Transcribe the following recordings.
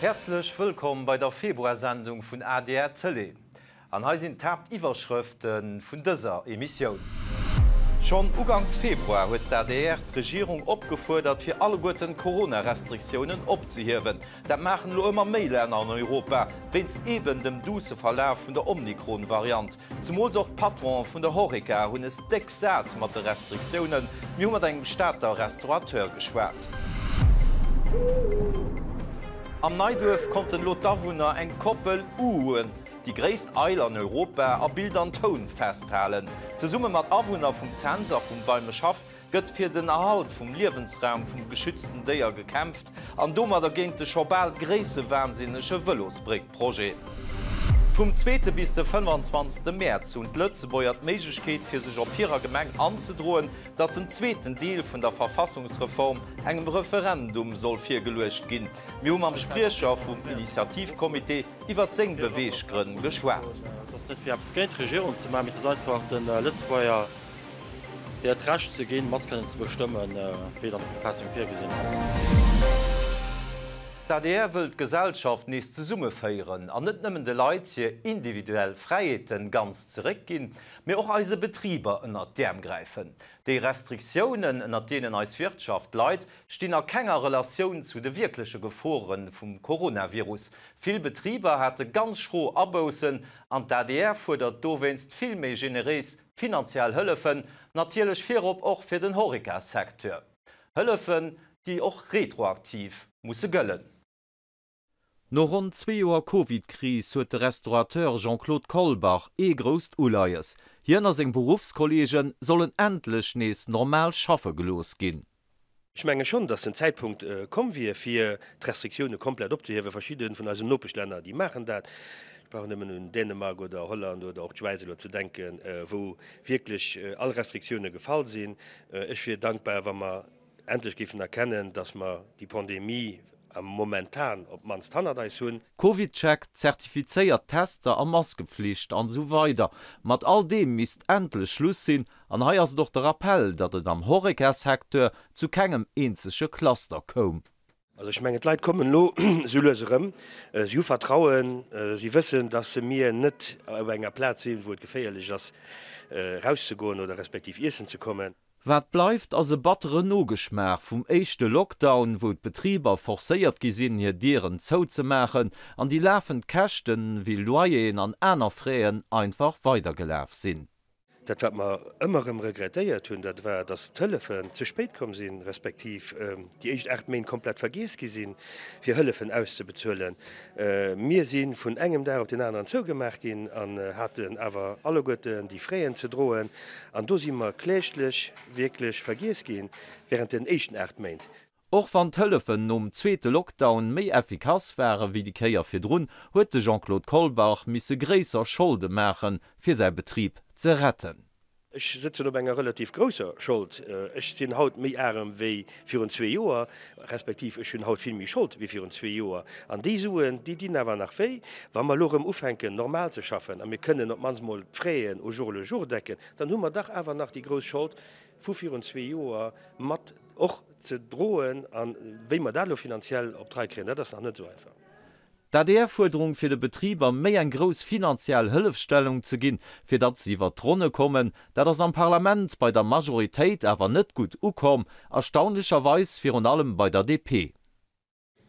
Häerzlech wëllkomm bei der Februarsendung vun adr Tëlee. An hei sinn d'Haaptiwwerschrëfte vun dëser Emissioun. Schonn uganks Februar huet d'ADR d'Regierung opgefuerdert, fir alleguerten d'Corona-Restriktiounen opzehiewen. Dat maachen elo ëmmer méi Länner an Europa, wéinst eben dem duusse Verlaf vun der Omikron-Variant. Zemools och d'Patronen vun der Horeca hunn es déck sat mat de Restriktiounen. Mir hu mat engem Stater Restaurateur geschwat. Am Neiduerf konnten elo d'Awunner eng Koppel Uuen, déi gréisst Eil an Europa, a Bild an Toun festhalen. Zesumme mat Awunner vum Cents a vum Weimeschhaff gëtt fir den Erhalt vum Liewensraum vum geschützten Déier gekämpft an domadder géint de scho bal gréissewahnsinnege Vëlosbréck-Projet. Vum zweete bis de 25. Mäerz hunn d'Lëtzebuerger d'Méiglechkeet fir sech op hirer Gemeng anzedroen, datt den zweeten Deel vun der Verfassungsreform engem Referendum soll virgeluecht ginn. Mir hu mam Spriecher vum Initiativcomité iwwert seng Beweeggrënn geschwat. Et ass net fir eppes géint d'Regierung ze maachen, mee et ass einfach de Lëtzebuerger hiert Recht ze ginn, mat kënnen ze bestëmmen, wéi et an der Verfassung virgesinn ass. D'adr wëll d'Gesellschaft nees zesummeféieren an net nëmmen de Leit hir individuell Fräiheeten ganz zeréckginn, mee och eise Betriber ënnert d'Äerm gräifen. Déi Restriktiounen, ënnert deenen eis Wirtschaft leit, stinn a kenger Relatioun zu de wierkleche Gefore vum Coronavirus. Vill Betriber hate ganz schro Aboussen an d'ADR fuerdert dowéinst vill méi generéis finanziell Hëllefen, natierlech virop och fir den Horeca-Secteur. Hëllefen, déi och retroaktiv musse gëllen. No ronn zwee Joer Covid-Kris huet de Restaurateur Jean-Claude Kolbach ee grousst Uleies, Hien a seng Beruffskolleege sollen endlech nees normal schaffe gelooss ginn. Ech menge schonn, datt den Zäitpunkt komm wier, fir d'Restriktioune komplett opzehiewen. Verschidde vun eisen Nopeschlänner, déi maachen dat. Ech brauch nëmmen un Dänemark oder Holland oder och d'Schwäiz elo ze denken, wou wierklech all Restriktioune gefall sinn. Ech wier dankbar, wa mer endlech géifen erkennen, dass mer déi Pandemie momentan op d'mannst hannert eis hunn. CovidCheck, zertifizéiert Tester a Maskepflicht an esou weider Mat all deem misst endlech Schluss sinn. An hei ass et och de Rappell, datt et am Horeca-Secteur zu kengem eenzege Cluster koum. Also ech mengen, d'Leit kommen elo esou lues erëm. Si hu Vertrauen, si wëssen, dass se mir net op enger Plaz sinn, wou et geféierlech ass, erauszegoen oder respektiv iessen ze kommen. Wat bleift, ass e batteren Nogeschmaach vum éischte Lockdown, wou d'Betriber forcéiert gi sinn, hir Dieren zouzemaachen an déi lafend Käschten, wéi Loyeren an aner Fraisen, einfach weidergelaf sinn. Dat, wat mer ëmmer erëm regrettéiert hunn, dat war, dass d'Hëllefen ze spéit komm sinn, respektiv déi éischt 8 Méint komplett vergiess gi sinn, fir Hëllefen auszebezuelen. Mir si vun engem Dag op deen aneren zougemaach ginn an haten awer alleguerten déi Fräen ze droen. An do si mer kläglech wierklech vergiess gi während den éischten 8 Méint. Och wann d'Hëllefen nom zweete Lockdown méi effikass ware wéi déi Kéier virdrun, huet de Jean-Claude Kolbach misse gréisser Scholde maachen, fir säi Betrib ze retten. Ech sëtzen op enger relativ grousser Schold. Ech sinn haut méi arem wéi virun zwee Joer, respektiv ech hunn haut vill méi Schold wéi virun zwee Joer. An déi Suen, déi dinn awer nach wéi. Wa mer elo erëm ufänken normal ze schaffen a mir kënnen op d'mannst mol d'Fraisen au jour le jour decken, dann hu mer dach awer nach déi grouss Schold vu virun zwee Joer mat och ze droen. A wéi mer dat elo finanziell op d'Rei kréien, dat ass nach net esou einfach. D'ADR-Fuerderung fir de Betriber méi eng grouss finanziell Hëllefstellung ze ginn, fir datt se iwwert d'Ronne kommen, dat ass am Parlament bei der Majoritéit awer net gutt ukomm, erstaunlecherweis virun allem bei der DP.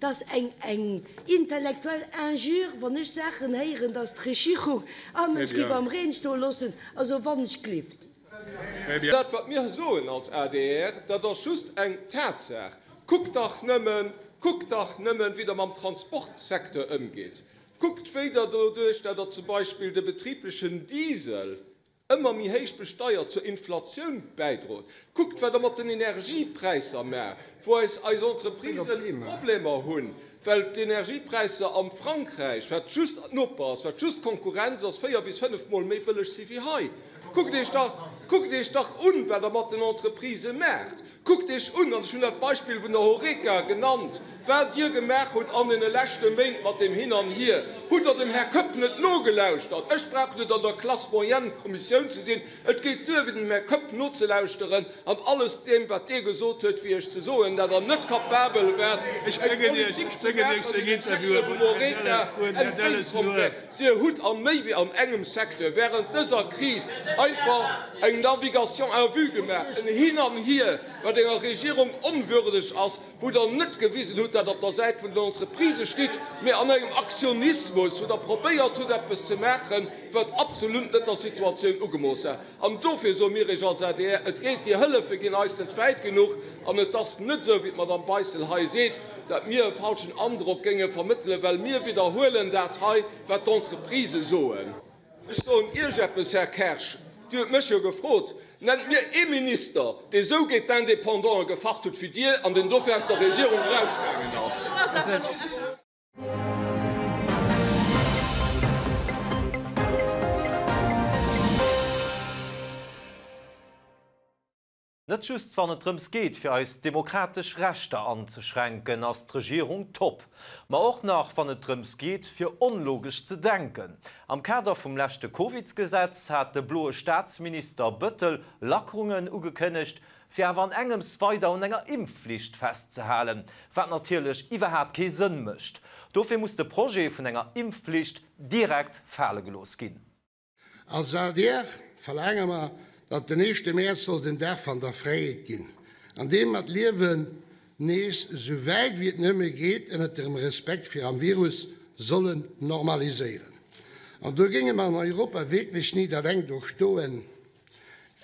't ass eng eng intellektuell Injure, wann ech Saachen héieren, dass d'Regierung anescht géif am Reen stoe loossen. Also wann ech glift. Dat, wat mir soen als adr, dat ass just eng Tatsaach. Kuckt dach nëmmen, kuckt dach nëmmen, wéi Der mam Transportsecteur ëmgeet. Kuckt, wéi Der doduerch, dat Der zum Beispill de betriblechen Diesel ëmmer méi héich besteiert, zur Inflatioun bäidrot. Kuckt, wat Der mat den Energiepräisser maacht, wou eis eis Entreprisë Problemer hunn, well d'Energiepräisser am Frankräich, wat just Noper ass, wat just Konkurrenz ass, véier bis fënnefmol méi bëlleg si wéi hei. Kuckt Iech dach. Kuckt Iech dach un, wat Der mat den Entreprisë maacht! Kuckt Iech un, an ech hunn dat Beispill vun der Horeca genannt, wat Dir gemaach hutt an deene leschte Méint mat deem Hin an Hier. Hutt Der dem Här Koepp net nogelauschtert? Ech brauch net an der Classe-moyenne-Kommissioun ze sinn, et geet duer, fir dem Här Koepp nozelauschteren an alles deem, wat dee gesot huet, fir Iech ze soen, dat Der net capabel waart, eng Politik ze maachen, déi dem Secteur vum Horeca entgéintkomm wär. Dir hutt a méi wéi an engem Secteur während dëser Kris einfach eng Navigation à vue gemaach, en Hin an Hier, wat enger Regierung onwürdeg ass, wou Der net gewisen hutt, dat Der op der Säit vun den Entreprisë stitt, mee an engem Aktionismus, wou Der probéiert hutt, eppes ze maachen, wat absolut net der Situatioun ugemooss war. An dofir soe mir Iech als adr, Et geet, déi Hëllefe ginn eis net wäit genuch. An et ass net esou, wéi d'Madame Beissel hei seet, datt mir e falschen Androck géinge vermëttelen, well mir widderhuelen dat hei, wat d'Entreprisë soen. Ech soen Iech eppes, Här Kersch, Dir hutt mech jo gefrot, Nennt mir ee Minister, dee esou géint d'Indépendanten gefacht huet wéi Dir an deen dofir aus der Regierung erausgaangen ass. Net just wann et drëms geet fir eis demokratesch Rechter anzeschränken, ass d'Regierung top. Ma och nach wann et drëms geet fir onlogesch ze denken. Am Kader vum leschte Covidsgesetz hat de bloe Staatsminister Bëttel Lackerungen ugekënnegt, fir awer an engems weider un enger Impfflicht festzehalen, wat natierlech iwwerhaat kee Sënn mécht. Dofir muss de Projet vun enger Impfflicht direkt fale gelooss ginn. Als adr verlaange mer, datt den éischte Mäerz soll den Dag van der Fräiheet ginn, an deem mer d'Liewen nees esou wäit wéi et nëmme geet ënnert dem Respekt viram Virus sollen normaliséieren. An do géinge mer an Europa wierklech nit alleng do stoen.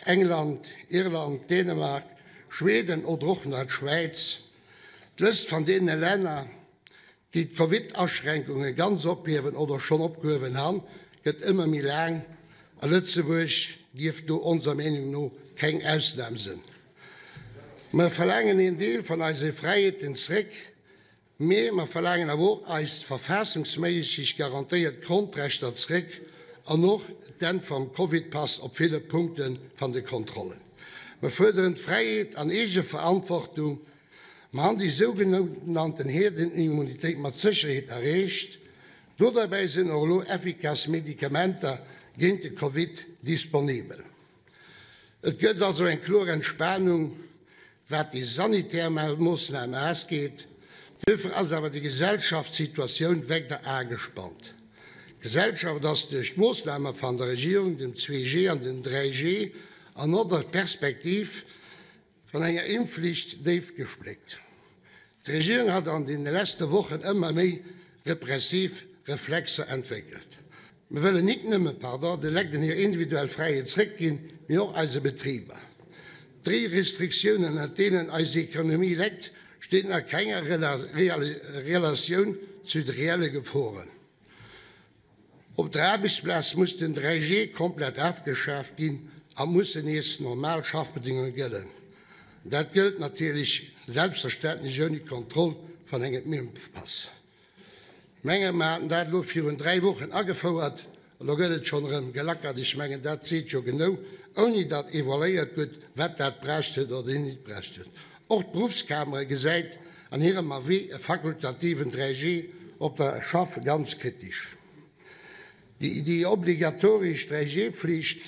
England, Irland, Dänemark, Schweden oder och nach d'Schwäiz. D'Lëscht van deene Länner, déi d'Covid-Aschränkunge ganz ophiewen oder schonn opgehuewen han, gëtt ëmmer méi laang a Lëtzebuerg dierf do onser Meenung no keng Ausnam sënn. Mer verlaangen een Deel van eise Fräiheeten zréck, Mee mer verlaangen awer och eis verfassungsméisseg garantéiert Grondrechter zréck an och d'Enn vam Covidpass op ville Punkte van de Kontrollen. Mer fuerderen d'Fräiheet an Eegeverantwortung. Mer han déi sougenannten Herdenimmunitéit mat Sécherheet erreecht. Do derbäi sinn och elo effikass Medikamenter géint de Covid disponibel. Et gëtt also eng kloer Entspanung, wat déi sanitär Moossname asgeet. Duerfir ass awer déi Gesellschaftssituatioun wegder agespannt. D'Gesellschaft ass duerch d'Moossname van der Regierung, dem 2G an dem 3G, an och der Perspektiv van enger Impfflicht déif gespléckt. D'Regierung hat an deene leschte Wochen ëmmer méi repressiv Reflexer entwéckelt. Mir wëllen nik nëmme, pardon, de Legden hir individuell Fräiheet zréckginn, mee och eise Betriber. D'dréi Restriktiounen, ënnert deenen eis Economie leckt, stinn a kenger Relatioun zu de reelle Geforen. Op der Aarbechtsplaz muss den 3G komplett afgeschaaft ginn a mussen nees normal Schaffbedingunge gëllen. Dat gëllt natierlech selbstverständlech ouni d'Kontroll van engem Impfpass. Mengen, mer haten dat elo virun 3 Wochen agefouert, elo gëtt et schonn erëm gelackert. Ech mengen, dat seet jo genou, ouni datt evaluéiert gëtt, wat dat brächt huet oder nit brächt huet. Och d'Beruffskamera gesäit an hirem Avis e fakultativen 3G op der Schaff ganz kritisch. Déi obligatoresch 3G-Flicht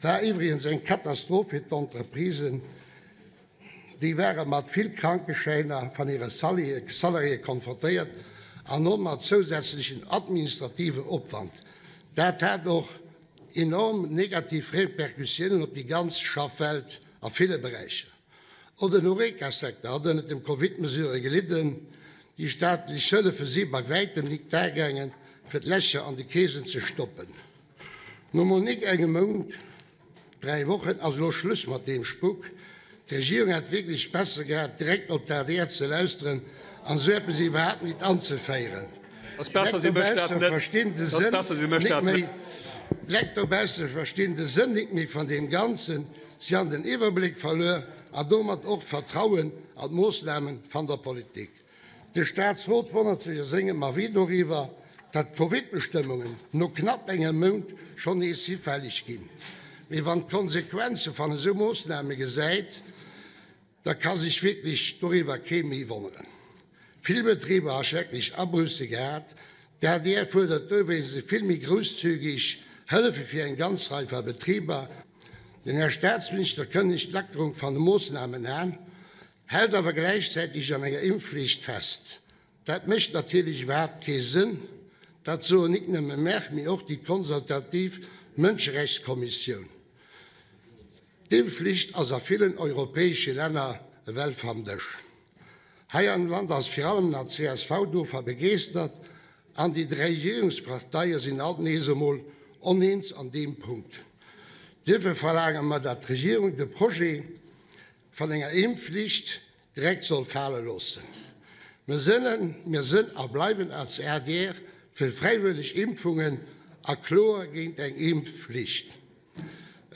war iwwregens eng Katastroph fir d'Entreprisen. Déi ware mat vill Krankeschäiner van hire Salariéë konfrontéiert an och mat zousätzlechen administrativem Opwand. Dat hat och enorm negativ Repercussiounen op déi ganz Schaffwelt a ville Beräicher. Och den Horeca-Secteur hat ënnert dem Covid-Mesurë gelidden. Déi staatlech Hëllefe si bei wäitem nik duergaangen, fir d'Lächer an de Keesen ze stoppen. No mol nik engem Mount, 3 Wochen, ass elo Schluss mat deem Spuk. D'Regierung hätt wierklech besser gehat, direkt op d'ADR ze lauschteren an esou eppes iwwerhaapt nit anzeféieren. D'Leit dobausse verstinn de Sënn nik méi. D'Leit dobausse verstinn de Sënn nik méi van deem Ganzen. Si han den Iwwerbléck verluer an domat och d'Vertrauen an d'Moossnamen van der Politik. De Staatsrot wonnert sech a sengem Avis doriwwer, datt d'Covid-Bestëmmungen no knapp engem Mount schonn nees hifälleg ginn. Mee wann d'Konsequenze van esou Moossname gesäit, da ka sech wierklech doriwwer kee méi wonneren. Vill Betriber ha schrecklech Abousse gehat. D'adr fuerdert dowéinst e vill méi grousszügig Hëllefe fir eng ganz Rei va Betriber. Den Här Staatsminister kënnegt d'Lackerung van de Moossnamen aan, hält awer gläichzäitig an enger Impfflicht fest. Dat mécht natierlech iwwerhaapt kee Sënn. Dat soen nik nëmme mär, mee och déi konsultativ Mënscherechtskommissioun. D'Impfflicht ass a villen europäesche Länner ewell vam Dësch. Hei am Land ass fir allem nach csv dovaa begeeschtert an déi 3 Regierungsparteie sinn alt nees emol oneens an deem Punkt. Duerfir verlaange mer, dat d'Regierung de Projet van enger Impfflicht direkt soll fale loossen. Mir sënnen, mir sënn a bleiwen als adr fir fräiwëlleg Impfungen a kloer géint eng Impfflicht.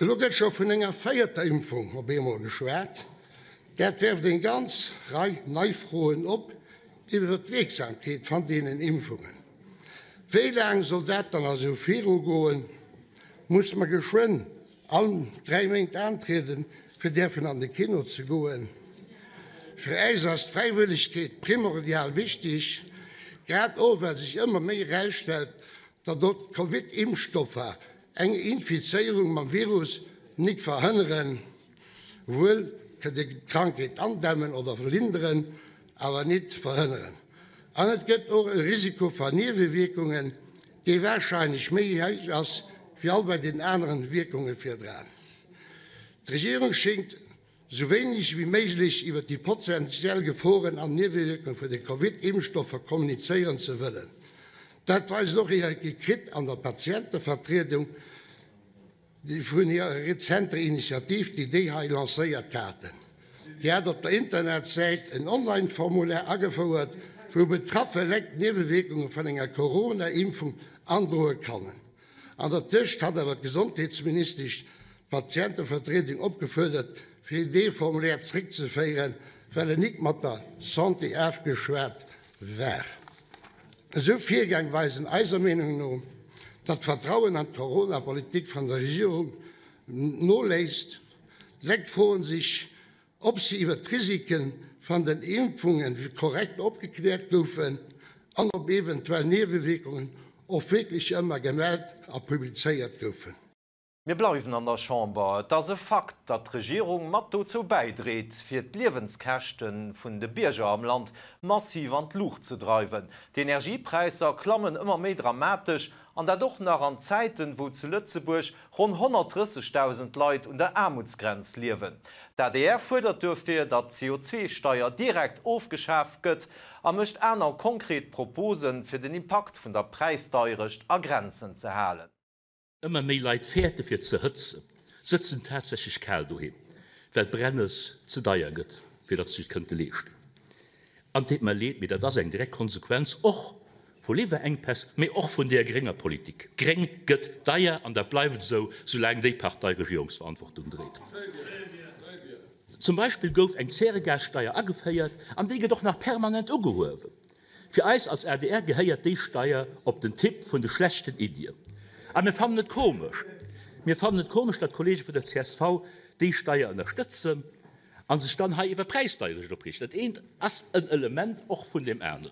Elo gëtt scho vun enger véierter Impfung op eemol geschwat. Dat werft eng ganz Rei nei Froen op iwwer d'Wierksamkeet van deenen Impfungen. Wéi laang soll dat dann esou virugoen? Musse mer geschwënn all 3 Méint aantrieden, fir däerfen an de Kino ze goen? Fir äis ass d'Fräiwëllegkeet primordial wichteg, grad och well sech ëmmer méi erausstellt, datt och d'Covid-Impfstoffer Eng Infizéierung mam Virus nik verhënneren, wuel kënnt Dir d'Krankheet andämmen oder verlinderen, awer nit verhënneren. An et gëtt och e Risiko van Niewewierkungen, dee warscheinlech méi héich ass wéi all bei den aneren Wierkunge virdraan. D'Regierung schéngt sou wéineg wéi méiglech iwwer déi potentiell Geforen an Niewewierkunge vun de Covid-Impfstoffer kommunizéieren ze wëllen. Dat weist och hir Gekritt an der Patientevertriedung vun hirer rezenter Initiativ, déi déi hei lancéiert haten. Déi hat op der Internetsäit en Online-Formulaire agefouert, wou betraffe Lekt d'Niewewierkunge vun enger Corona-Impfung androe kannen. An der Tëscht hat awer d'Gesondheetsministesch d'Patientevertriedung opgefuerdert, fir dee Formulaire zréckzeféieren, well en nik mat der Santé afgeschwat war. Esou Virgäng weisen eiser Meenung no, datt d'Vertrauen an d'Corona-Politik vun der Regierung noléisst. D'Lekt froen sech, ob se iwwer d'Risike van den Impfunge korrekt opgekläert goufen an ob eventuell Niewewierkungen och wierklech ëmmer gemellt a publizéiert goufen. Mir bleiwen an der Chamber. Et ass e Fakt, datt d'Regierung mat dozou bäidréit, fir d'Liewenskäschte vun de Bierger am Land massiv an d'Luucht ze dreiwen. D'Energiepräisser klammen ëmmer méi dramatesch, an dat och nach an Zäiten, wou zu Lëtzebuerg ronn 130.000 Leit un der Aarmutsgrenz liewen. D'adr fuerdert duerfir, datt d'CO2-Steier direkt ofgeschaf gëtt a mécht aner konkret Proposen, fir den Impakt vun der Präisdeierecht a Grenzen ze halen. Ëmmer méi Leit fäerte fir ze hëtzen, sëtzen tatsächlech kal doheem, well d'Brennes ze deier gëtt, fir datt se sech et kënnte leeschten. An et deet mer leed, mee dat ass eng direkt Konsequenz och vu Liwwerenkpäss, mee och vun deer grénger Politik. Gréng gëtt deier an dat bleift esou, soulaang déi Partei Regierungsverantwortung dréit. Zum Beispill gouf eng Zäregassteier ageféiert an déi gëtt och nach permanent ugehuewen. Fir eis als adr gehéiert déi Steier op den Tipp vun de schlechten Iddien. A mir fannen et komesch, mir fannen et komesch, datt d'Kollege vun der csv déi Steier ënnerstëtzen a sech dann hei iwwer Präisdeierecht opreegen. Dat eent ass en Element och vun deem aneren.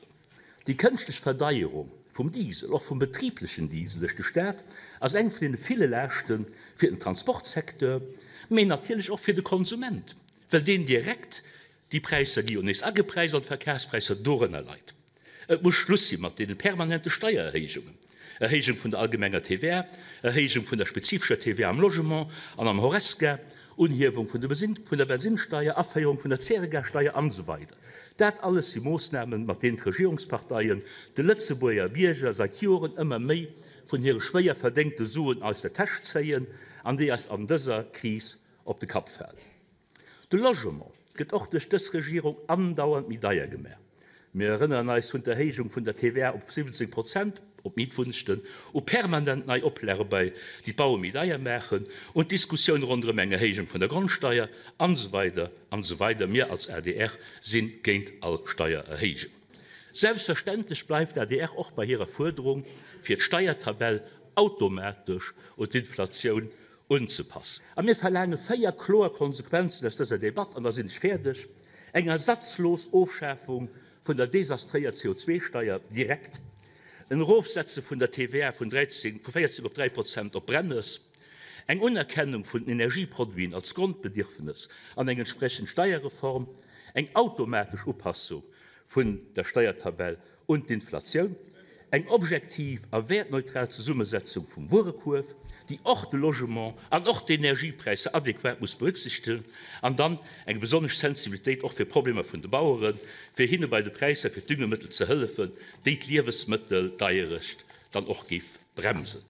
Déi kënschtlech Verdeierung vum Diesel, och vum betriblechen Diesel duerch de Staat, ass eng vun deene ville Laaschte fir den Transportsecteur, mee natierlech och fir de Konsument, well deen direkt Déi Präisser gi jo nees agepräist an d'Verkafspräisser dorënner leit. Et muss Schluss si mat deene permanente Steiererhéijungen, Erhéijung vun der allgemenger TVA, Erhéijung vun der spezifescher TVA am Logement an am Horesca, Unhiewung vun der Bensinssteier, Aféierung vun der Zäregassteier an esou weider. Dat alles si Moossnamen, mat deenen d'Regierungsparteien de Lëtzebuerger Bierger seit Joren ëmmer méi vun hire schwéier verdéngte Suen aus der Täsch zéien an déi eis an dëser Kris op de Kapp falen. De Logement gëtt och duerch dës Regierung andauernd méi deier gemaach. Mir erënneren eis vun d'Erhéijung vun der TVA op 17 Prozent op Mietwunnegten, u permanent nei Oplage bei déi d'Baue méi deier maachen, un d'Diskussioun ronderëm eng Erhéijung vun der Grondsteier, an esou weider an esou weider. Mir als adr si géint all Steiererhéijung. Selbstverständlech bleift d'adr och bei hirer Fuerderung, fir d'Steiertabell automatesch un d'Inflatioun. unzepassen. A mir verlaange 4 kloer Konsequenzen aus dëser Debatt, an da sinn ech fäerdeg, Eng ersatzlos Ofschafung vun der desastréier CO2-Steier direkt, en Erofsetze vun der TVA vun 13, vu 14 op 3 Prozent op Brennes, eng Unerkennung vun den Energieproduiten als Grondbedierfnes an eng entsprechend Steierreform, eng automatesch Upassung vun der Steiertabell un d'Inflatioun, eng objektiv a wäertneutral Zesummesetzung vum Wuerekuerf, déi och de Logement an och d'Energiepräisser adequat muss berücksichtegen, an dann eng besonnesch Sensibilitéit och fir Problemer vun de Baueren, fir hinne bei de Präisser fir d'Düngemëttel ze hëllefen, déi d'Liewesmëtteldeierecht dann och géif bremsen.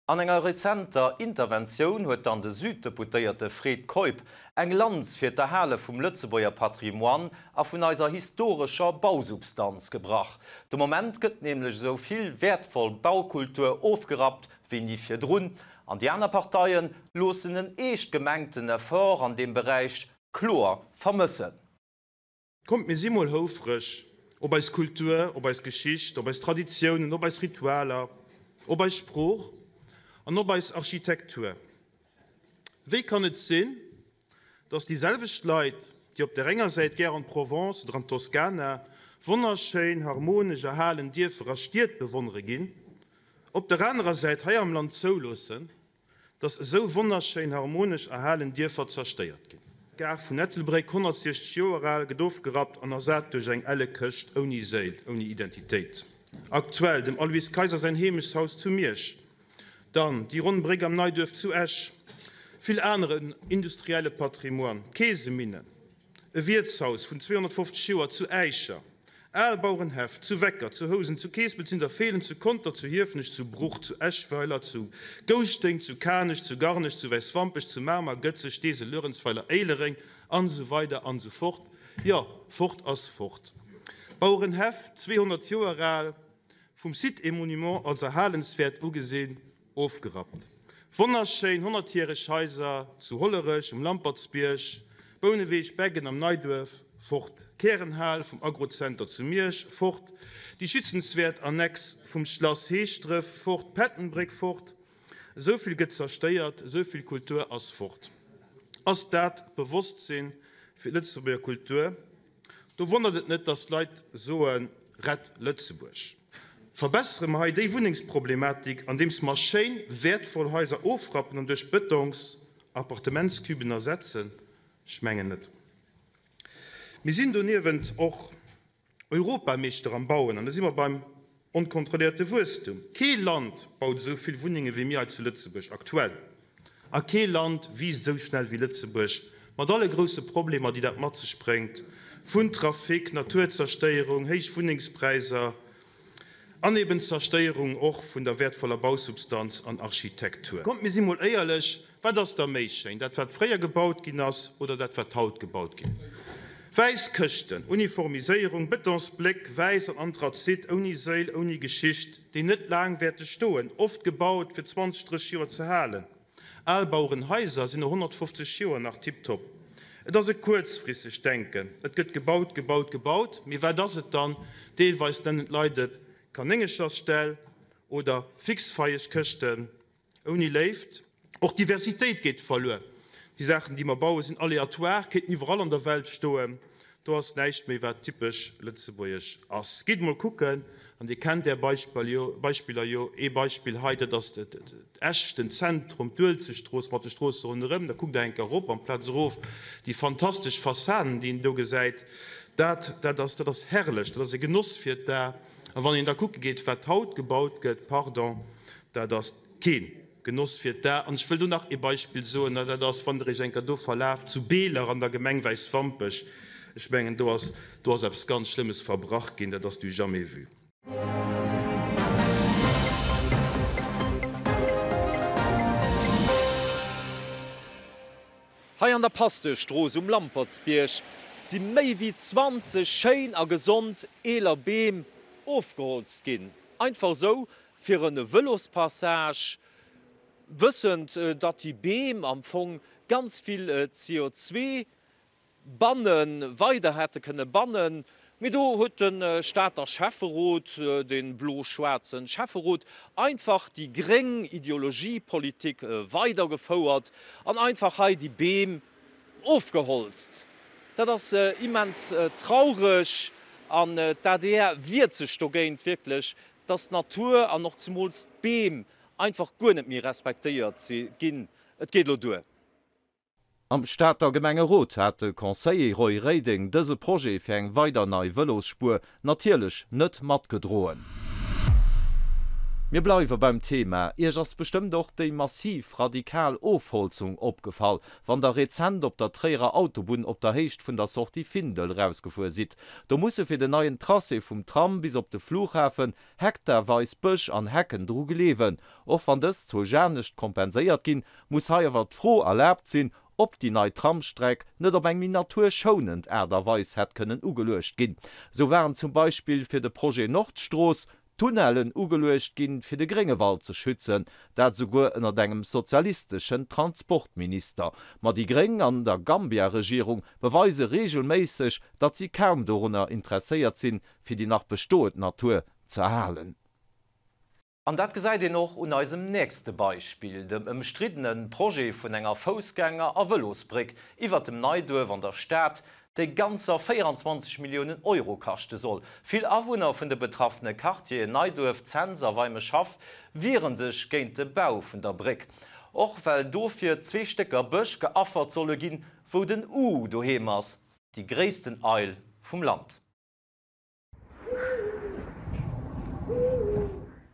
An enger rezenter Interventioun huet dann de Süddeputéierte Fred Keup eng Lanz fir d'Erhale vum Lëtzebuerger Patrimoine a vun eiser historescher Bausubstanz gebrach. De Moment gëtt nämlech esou vill wäertvoll Baukultur ofgerappt wéi ni virdrun, an déi aner Parteie loossen en eescht gemengten Effort an deem Beräich kloer vermëssen. Kommt mir si mol houfreg op eis Kultur, op eis Geschicht, op eis Traditiounen, op eis Ritualer, op eis Sprooch an op eis Architektur. Wéi kann et sinn, dass déi selwecht Leit, déi op där enger Säit gär an d'Provence oder an d'Toskana wonnerschéin harmonesch erhalen Dierfer a Stied bewonnere ginn, op der anerer Säit hei am Land zouloossen, dass esou wonnerschéin harmonesch erhalen Dierfer zerstéiert ginn. D'Gare vun Ettelbréck, 160 Joer al, gëtt ofgerappt an ersat duerch eng elle Këscht ouni Séil, ouni Identitéit. Aktuell, dem Aloyse Kayser säin Heemechtshaus zu Miersch, dann déi ronn Bréck am Neiduerf zu Esch, vill aneren industrielle Patrimoine, d'Keeseminnen, E Wiertshaus vun 250 Joer zu Äischer, al Bauerenhäff zu Wecker, zu Housen, zu Keespelt, zu Nidderfeelen, zu Conter, zu Hiefenech, zu Bruch, zu Eschweiler, zu Gouschteng, zu Kanech, zu Garnech, zu Wäiswampech, zu Mamer, Gëtzeg, Steesel, Luerenzweiler, Éilereng an esou weider an esou fort. Jo, fort ass fort. Bauerenhäff, 200 Joer al, vum Sites et Monuments als erhalenswäert ugesinn, Ofgerappt. Wonnerschéin honnertjäreg Haiser zu Hollerech, um Lampertsbierg, Bouneweg, Beggen am Neiduerf, fort. Kärenhal vum Agrozenter zu Miersch, fort. Déi schützenswäert Annex vum Schlass Heeschdref, fort. D'Pettenbréck, fort. Esou vill gëtt zerstéiert, esou vill Kultur ass fort. Ass dat d'Bewosstsinn fir d'Lëtzebuerger Kultur? Do wonnert et net, dass d'Leit soen, Rett Lëtzebuerg! Verbessere mer hei déi Wunnengsproblematik, andeems mer schéin, wäertvoll Haiser ofrappen an duerch Bëtongs Appartementscuben ersetzen? Ech mengen net. Mir sinn doniewent och Europameeschter am Bauen, an da si mer beim onkontrolléierte Wuesstum. Kee Land baut esou vill Wunnenge wéi mir hei zu Lëtzebuerg aktuell. A kee Land wiisst esou schnell wéi Lëtzebuerg, mat alle grousse Problemer, déi dat mat sech bréngt, vun Trafic, Naturzerstéierung, héich Wunnengspräiser an eben d'Zerstéierung och vun der wäertvoller Bausubstanz an Architektur. Kommt, mir si mol éierlech, Wat ass da méi schéin, dat wat fréier gebaut ginn ass oder dat wat haut gebaut ginn? Wäiss Këschten, Uniformiséierung, Betonsbléck, wäiss an Anthrazit, ouni Séil, ouni Geschicht, déi net laang wäerte stoen, oft gebaut fir 20, 30 Joer ze halen. Al Bauerenhaiser sinn no 150 Joer nach tiptop. Et ass e kuerzfristegt Denken, et gëtt gebaut, gebaut, gebaut, mee wat ass et dann? Deelweis nennen d'Leit et Kanéngechersställ oder Fixfeieschkëschten. Ouni Léift. Och d'Diversitéit geet verluer. Déi Saachen, déi mer bauen, sinn aléatoire, kéinten iwwerall an der Welt stoen. Do ass näischt méi, wat typesch lëtzebuergesch ass. Gitt emol kucken, an Dir kennt Är Beispiller jo. Ee Beispill hei, dat ass Esch, den Zentrum, d'Uelzechtstrooss mat de Stroosse ronderëm. Da kuckt Der eng Kéier erop amplaz erof, déi fantastesch Fassaden, déi een do gesäit. Dat, dat ass, dat ass herrlech, dat ass e Genoss fir d'A. A wann een da kucke geet, wat haut gebaut gëtt, pardon, dat ass kee Genoss fir d'A. An ech wëll do nach ee Beispill soen, an dat ass, wann Der Iech eng Kéier do verlaaft, zu Beeler an der Gemeng Wäiswampech, ech mengen, do ass, do ass eppes ganz Schlëmmes verbrach ginn, dat ass du jamais vu. Hei an der Pasteurstrooss um Lampertsbierg si méi wéi 20 schéin a gesond eeler Beem ofgeholzt ginn. Einfach esou fir e Vëlospassage, wëssend datt déi Beem am Fong ganz vill CO2 bannen, weider hätte kënne bannen. Mee do huet de Stater Schäfferot, de blo-schwaarze Schäfferot, einfach déi gréng Ideologiepolitik weidergefouert an einfach hei déi Beem ofgeholzt. Dat ass immens traureg an d'ADR wiert sech dogéint wierklech, dass d'Natur an och zemools d'Beem einfach guer net méi respektéiert ginn. Et geet elo duer. Am Stater Gemengerot hat de Conseiller Roy Reding dëse Projet fir eng weider nei Vëlosspuer natierlech net matgedroen. Mir bleiwe beim Thema. Iech ass bestëmmt och déi massiv radikal Ofholzung opgefall, wann der rezent op der Tréierer Autobunn op der Héicht vun der Sortie Findel rausgefuer sidd. Do musse fir den neien Tracé vum Tram bis op de Flughafen hektarweis Bësch an Hecken dru gleewen. Och wann dës zwou anescht kompenséiert ginn, muss hei awer d'Fro erlaabt sinn, ob déi nei Tramstreck net op eng méi naturschounend Aart a Weis hätt kënnen ugeluecht ginn. Sou waren zum Beispill fir de Projet Nordstrooss Tunnellen ugeluecht ginn, fir de Gréngewald ze schützen, dat esouguer ënnert engem sozialisteschen Transportminister. Ma déi Gréng an der Gambia-Regierung beweise reegelméisseg, datt si kaum dorunner interesséiert sinn, fir déi nach bestoend Natur ze erhalen. An dat gesäit een och un eisem nächste Beispill, dem ëmstriddene Projet vun enger Foussgänger a Vëlosbréck iwwert dem Neiduerf an der Stad, déi ganzer 24 Milliounen Euro kaschte soll. Vill Awunner vun de betraffene Quartieren Neiduerf, Cents a Weimeschhaff wiere sech géint de Bau vun der Bréck, och well dofir zwee Stécker Bësch geaffert solle ginn, wou den Uhu doheem ass, déi gréissten Eil vum Land.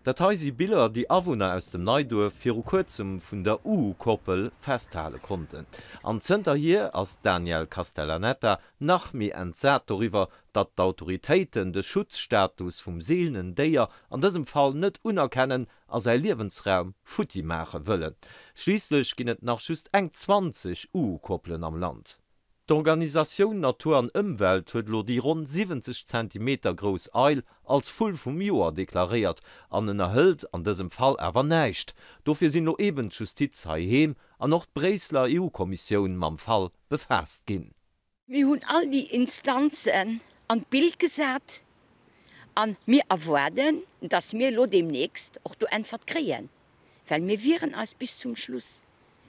Dat hei si Biller, déi Awunner aus dem Neiduerf viru kuerzem vun der Uhu-Koppel festhale konnten. An zënterhier ass d'Danièle Castellaneta nach méi entsat doriwwer, datt d'Autoritéiten de Schutzstatus vum seelenen Déier an dësem Fall net unerkennen a säi Liewensraum futti maache wëllen. Schliisslech ginn et nach just eng 20 Uhu-Koppelen am Land. D'Organisatioun Natur an Ëmwelt huet elo déi ronn 70 Zentimeter grouss Eil als Vull vum Joer deklaréiert an ënnerhëlt an dësem Fall awer näischt. Dofir sinn elo eben d'Justiz heiheem an och d'Bréisseler EU-Kommissioun mam Fall befaasst ginn. Mir hunn all déi Instanzen an d'Bild gesat a mir erwaarden, dass mir elo deemnächst och do Äntwert kréien, well mir wieren eis bis zum Schluss.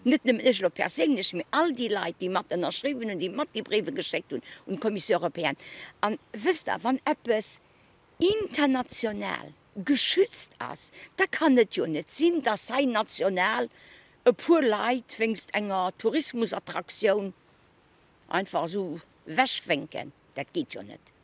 Net nëmmen ech elo perséinlech, mee all déi Leit, déi mat ënnerschriwwen hunn, déi mat déi Bréiwe geschéckt hunn un d'Commission européenne. An wësst Der, wann eppes international geschützt ass, da kann et jo net sinn, dass hei national e puer Leit wéinst enger Tourismusattraktioun einfach esou wechwénken. Dat geet jo net.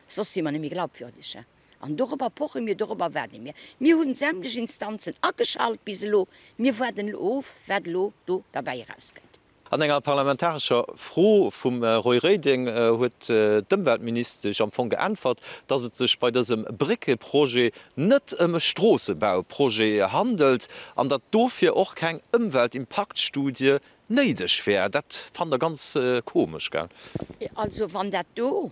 Soss si mer net méi glaubwürdeg. An dorobber poche mir, dorobber waarde mir. Mir hunn sämtlech Instanzen ageschalt bis elo. Mir waarden elo of, wat elo do derbäi erauskënnt. An enger parlamentarescher Fro vum Roy Reding huet d'Ëmweltministesch am Fong geäntwert, datt et sech bei dësem Bréckeprojet net ëm e Stroossebauprojet handelt an datt dofir och keng Ëmweltimpaktstudie néideg wär. Dat fannt Der ganz komesch, gell? Also wann dat do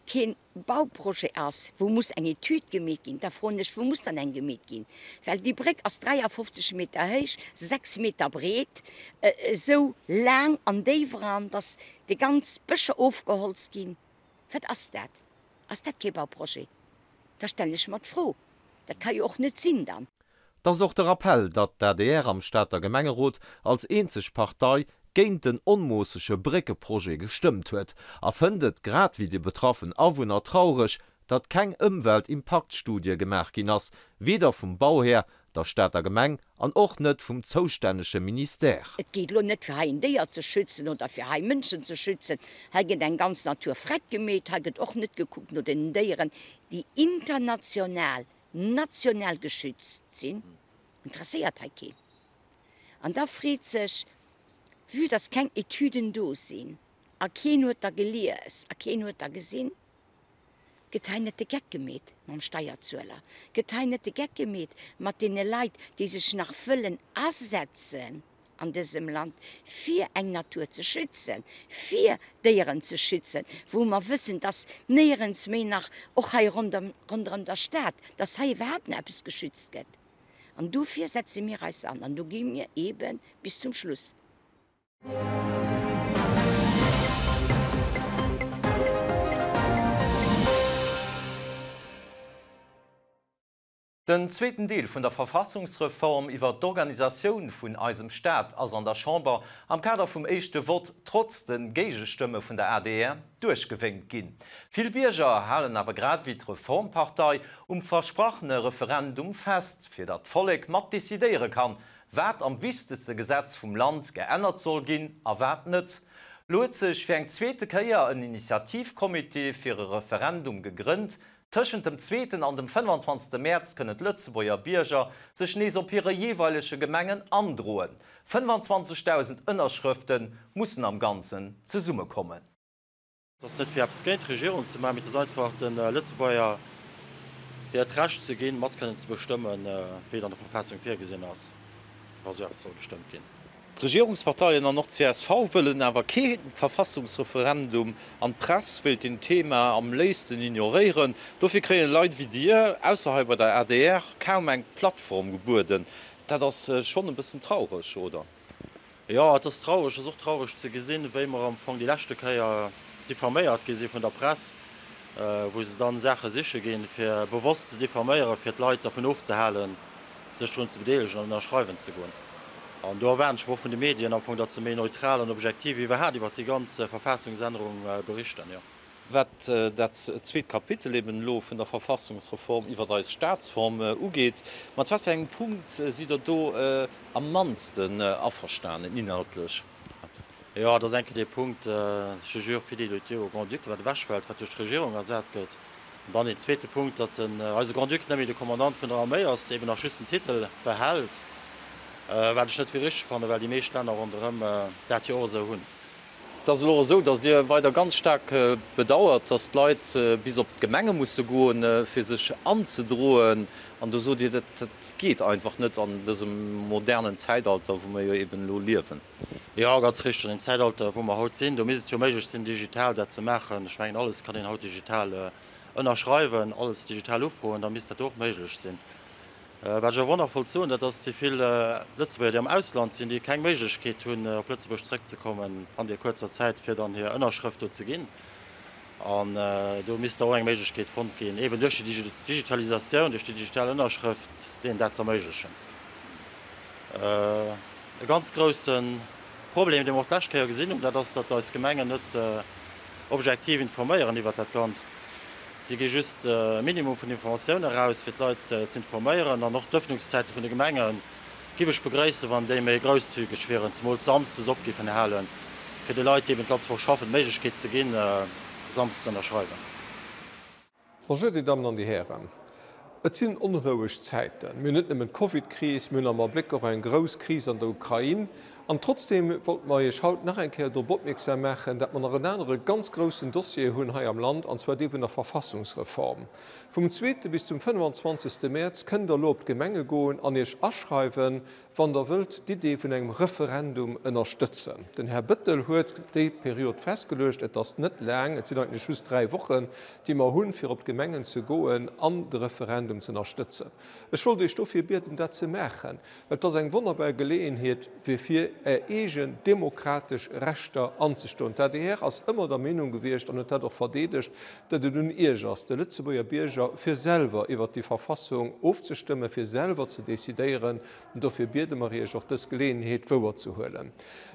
keen Bauprojet ass, wou muss eng Etüd gemeet ginn, da froen ech, wou muss dann eng gemeet ginn? Well déi Bréck ass 53 Meter héich, 6 Meter breet, esou laang an déif eran, dass déi ganz Bëscher ofgeholzt ginn. Wat ass dat? Ass dat kee Bauprojet? Da stellen ech mer d'Fro. Dat ka jo och net sinn dann. 't ass och de Rappell, datt d'ADR am Stater Gemengerot als eenzeg Partei géint den onmoossege Bréckeprojet gestëmmt huet a fënnt et, grad wéi déi betraffen Awunner, traureg, datt keng Ëmweltimpaktstudie gemaach ginn ass, weder vum Bauhär, der Stater Gemeng an och net vum zoustännege Ministère. Et geet elo net fir hei en Déier ze schützen oder fir hei Mënschen ze schützen. Hei gëtt eng ganz Natur vreckt gemeet. Hei gëtt och net gekuckt no den Déieren, déi international national geschützt sinn, interesséiert hei keen. An da freet sech, vue dass keng Etüden do sinn a keen huet der gelies a keen huet der gesinn, gëtt hei net de Geck gemeet mam Steierzueler, gëtt hei net de Geck gemeet mat deene Leit, déi sech nach wëllen asetzen an dësem Land, fir eng Natur ze schützen, fir Déieren ze schützen, wou mer wëssen, dass néierens méi nach, och hei ronderëm der Stad, dass hei iwwerhaapt nach eppes geschützt gëtt. An dofir setze mir eis an an do gi mir eebe bis zum Schluss. Den zweeten Deel vun der Verfassungsreform iwwer d'Organisatioun vun eisem Staat ass an der Chamber am Kader vum éischte Vott trotz de Géigestëmme vun der adr duerchgewénkt ginn. Vill Bierger halen awer grad ewéi d'Reformpartei um versprachene Referendum fest, fir datt d'Vollek mat decidéiere kann, wat am wichtegste Gesetz vum Land geännert soll ginn a wat net. Lo huet sech fir eng zweete Kéier en Initiativcomité fir e Referendum gegrënnt, Tëschent dem zweeten an dem 25. Mäerz kënnen d'Lëtzebuerger Bierger sech nees op hire jeeweilege Gemengen androen. 25.000 Ënnerschrëfte mussen am Ganzen zesummekommen. Et ass net fir eppes géint d'Regierung ze maachen, mee et ass einfach de Lëtzebuerger hiert Recht ze ginn, mat kënnen ze bestëmmen, wéi et an der Verfassung virgesinn ass, wa sou eppes soll gestëmmt ginn. D'Regierungsparteien an och csv wëllen awer kee Verfassungsreferendum an d'Press wéilt den Thema am léifsten ignoréieren. Dofir kréien Leit wéi Dir, ausser hei bei der adr, kaum eng Plattform gebueden. Dat ass schonn e bëssen traureg, oder? Jo, et ass traureg. Et ass och traureg ze gesinn, wéi mer am Fong déi leschte Kéier diffaméiert gi si vun der Press, wou se dann Saache siche ginn, fir bewosst ze diffaméieren, fir d'Leit dervun ofzehalen, sech drun ze bedeelegen an ënnerschreiwen ze goen. An do erwaarden ech mer och vun de Medien am Fong, datt se méi neutral an objektiv iwwerhaat iwwert déi ganz Verfassungsännerung berichten, jo. Wat dat zweet Kapitel eben elo vun der Verfassungsreform iwwert eis Staatsform ugeet, mat wat fir engem Punkt sidd Der do am mannsten averstanen inhaltlech? Jo, et ass eng Kéier dee Punkt, je jure fidélité au Grand-Duc, wat ewechfält, wat duerch d'Regierung ersat gëtt. An dann deen zweete Punkt, datt den eise Grand-Duc net méi de Kommandant vun der Arméi ass, eben nach just den Titel behält, wat ech net fir richteg fannen, well déi meescht Länner ronderëm dat jo och esou hunn. Et ass elo och esou, datt Dir weider ganz staark bedauert, datt d'Leit bis op d'Gemenge musse goen, fir sech anzedroen. An do sot Dir, dat geet einfach net an dësem modernen Zäitalter, wou mer jo eben elo liewen. Jo, ganz richteg. An deem Zäitalter, wou mer haut sinn, do misst et jo méiglech sinn, digital dat ze maachen. Ech mengen, alles kann een haut digital ënnerschreiwen, alles digital ufroen, da misst dat och méiglech sinn. Wat ech awer och nach wollt soen, dat ass, déi vill Lëtzebuerger, déi am Ausland sinn, déi keng Méiglechkeet hunn, op Lëtzebuerg zrëckzekommen an deer kuerzer Zäit, fir dann hir Ënnerschrëft do ze ginn. An do misst da och eng Méiglechkeet fonnt ginn, eeben duerch déi Digitalisatioun, duerch déi digital Ënnerschrëft, deenen dat ze erméiglechen. E ganz grousse Problem, dee mer och d'lescht Kéier gesinn hunn, dat ass, datt eis Gemengen net objektiv informéieren iwwert dat Ganzt. Si gi just e Minimum vun Informatioune eraus, fir d'Leit z'informéieren. An och d'Ëffnungszäite vun de Gemenge giff ech begréissen, wann déi méi grousszügeg wieren, zemools samsdes op giffen halen, fir de Leit, déi eben d'ganz Woch schaffen, d'Méiglechkeet ze ginn, samsdes ze ënnerschreiwen. Bonjour, Dir Dammen an Dir Hären. Et sinn onroueg Zäiten. Mir hunn net nëmmen d'Covidkris, mir hunn am Abléck och eng grouss Kris an der Ukrain. An trotzdeem wollte mer Iech haut nach eng Kéier drop opmierksam maachen, dat mer nach en anere ganz groussen Dossier hunn hei am Land, an zwar dee vun der Verfassungsreform. Vum zweete bis zum 25. Mäerz kënnt Der elo op d'Gemenge goen an Iech aschreiwen, wann Der wëllt d'Idee vun engem Referendum ënnerstëtzen. Den Här Bettel huet déi Period festgeluecht. Et ass net laang, et sinn eigentlech just 3 Wochen, déi mer hunn, fir op d'Gemengen ze goen an de Referendum ze ënnerstëtzen. Ech wollt Iech dofir bieden, dat ze maachen, well et ass eng wonnerbar Geleeënheet, fir fir Är eegen demokratesch Rechter anzestoen. D'adr ass ëmmer der Meenung gewiescht an huet dat och verdeedegt, datt et un Iech ass, de Lëtzebuerger Bierger, fir selwer iwwert déi Verfassung ofzestëmmen, fir selwer ze decidéieren. An dofir biede mer Iech, och dës Geleeënheet wouerzehuelen.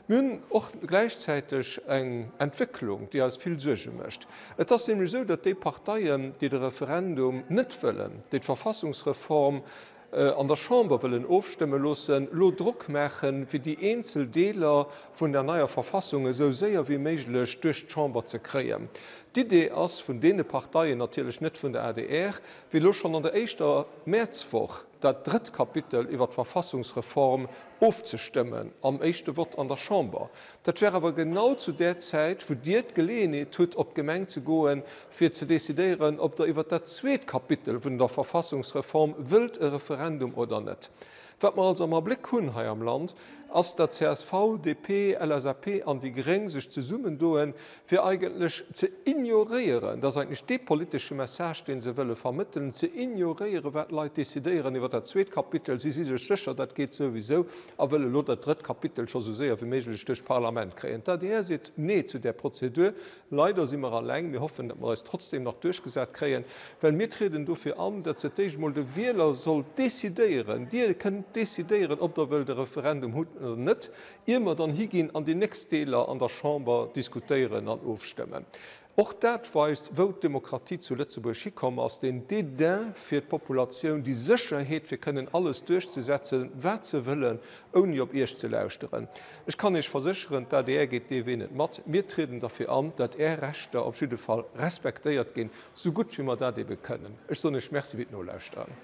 Mir hunn och gläichzäiteg eng Entwécklung, déi eis vill Suerge mécht. Et ass nämlech esou, datt déi Parteien, déi de Referendum net wëllen, déi d'Verfassungsreform an der Chamber wëllen ofstëmme loossen, elo Drock maachen, fir déi eenzel Deeler vun der neier Verfassung esou séier wéi méiglech duerch d'Chamber ze kréien. D'Idee ass vun deene Parteien, natierlech net vun der adr, fir elo schonn an der éischter Mäerzwoch dat drëtt Kapitel iwwer d'Verfassungsreform ofzestëmmen am éischte Vott an der Chamber. Dat wär awer genau zu där Zäit, wou Dir d'Geleeënheet hutt, op d'Gemeng ze goen, fir ze decidéieren, ob Der iwwert dat zweet Kapitel vun der Verfassungsreform wëllt e Referendum oder net. Wat mer also am Abléck hunn hei am Land. ass, datt csv, DP, LSAP an déi gréng sech zesummendoen, fir eigentlech ze ignoréieren, dat ass eigentlech dee politesche Message, dee se wëlle vermëttelen, ze ignoréieren, wat d'Leit decidéieren iwwer dat zweet Kapitel. Si si sech sécher, dat geet souwisou, a wëlle elo dat drëtt Kapitel scho sou séier wéi méiglech duerch d'Parlament kréien. D'adr seet Nee zu där Prozedur. Leider si mer alleng. Mir hoffen, datt mer eis trotzdeem nach duerchgesat kréien, well mir trieden dofir an, datt se d'éischt emol de Wieler soll decidéieren, Dir kënnt decidéieren, ob Der wëllt e Referendum hunn oder net, ier mer dann higinn an déi nächst Deeler an der Chamber diskutéieren an ofstëmmen. Och dat weist, wou d'Demokratie zu Lëtzebuerg hikomm ass, den Dédain fir d'Populatioun, déi Sécherheet, fir kënnen alles duerchzesetzen, wat se wëllen, ouni op Iech ze lauschteren. Ech kann Iech versécheren, d'ADR geet dee Wee net mat. Mir trieden derfir an, datt Är Rechter op jidde Fall respektéiert ginn, sou gutt wéi mer dat ebe kënnen. Ech soen Iech Merci fir d'Nolauschteren.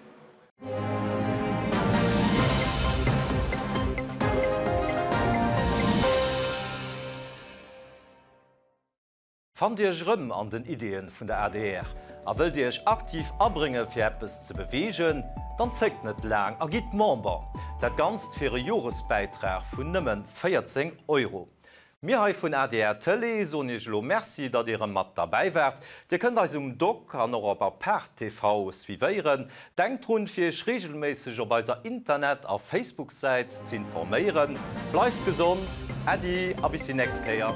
Fannt Dir Iech erëm an den Ideeën vun der adr a wëllt Dir Iech aktiv abrénge fir eppes ze beweegen? Dann zéckt net laang a gitt Member! Dat Ganzt fir e Joresbäitrag vun nëmmen 14 Euro. Mir hei vun adr Tëlee soen Iech elo Merci, datt Dir erëm mat derbäi waart. Dir kënnt eis um Doc an och op Apart TV suivéieren. Denkt drun, fir Iech reegelméisseg op eiser Internet a Facebook-Säit ze informéieren. Bleift gesond, Äddi a bis déi nächst Kéier.